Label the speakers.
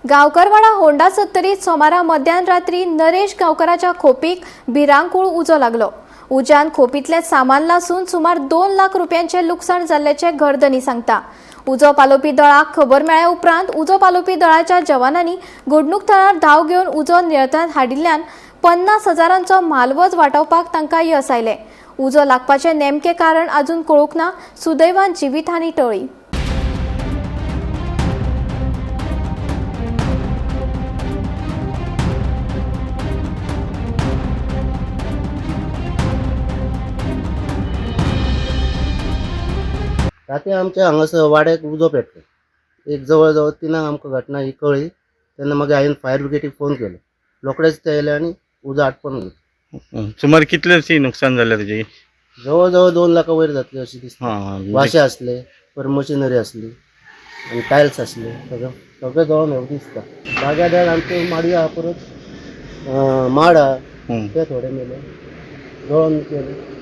Speaker 1: गांवकरवाडा Honda सत्तरीत सोमारा मध्यान रात्री नरेश गांवकराच्या खोपीक भिरांकूळ उजो लागलो. उज्यान खोपीतलें सामान लासून सुमार 2 लाख रुपयांचे लुकसाण जाल्ल्याचें घरधनी सांगता. उजो पालोवपी दळाक खबर मेळ्ळ्या उपरांत उजो पालोवपी दळाच्या जवानांनी घडणूक थळार धांव घेवन उजो नियंत्रणात हाडिल्ल्यान 50 हजारांचो म्हालवज वाटावपाक तांकां यस आयलें. उजो लागपाचें नेमकें कारण अजून कळूंक ना. सुदैवान जिवीतहानी टळ्ळी.
Speaker 2: राती आमच्या हांगासर वाड्याक उजो पेटलो. एक जवळ जवळ 3 आमकां घटना ही कळ्ळी तेन्ना मागीर हांवें फायर ब्रिगेडीक फोन केलो. रोखडेच ते येयले आनी उजो आटपोवन गेलो.
Speaker 3: सुमार कितलेशी नुकसान जालें तुजी?
Speaker 2: जवळ जवळ 2 लाखा वयर जातली अशी दिसता.
Speaker 3: हां,
Speaker 2: वाशे आसले, परत मशिनरी आसली आनी टायल्स आसले, सगळें सगळें जळोन हें दिसता. बागायदार आमच्यो माडयो आहा, परत माड आहा, ते थोडे मेले, जळोन गेले.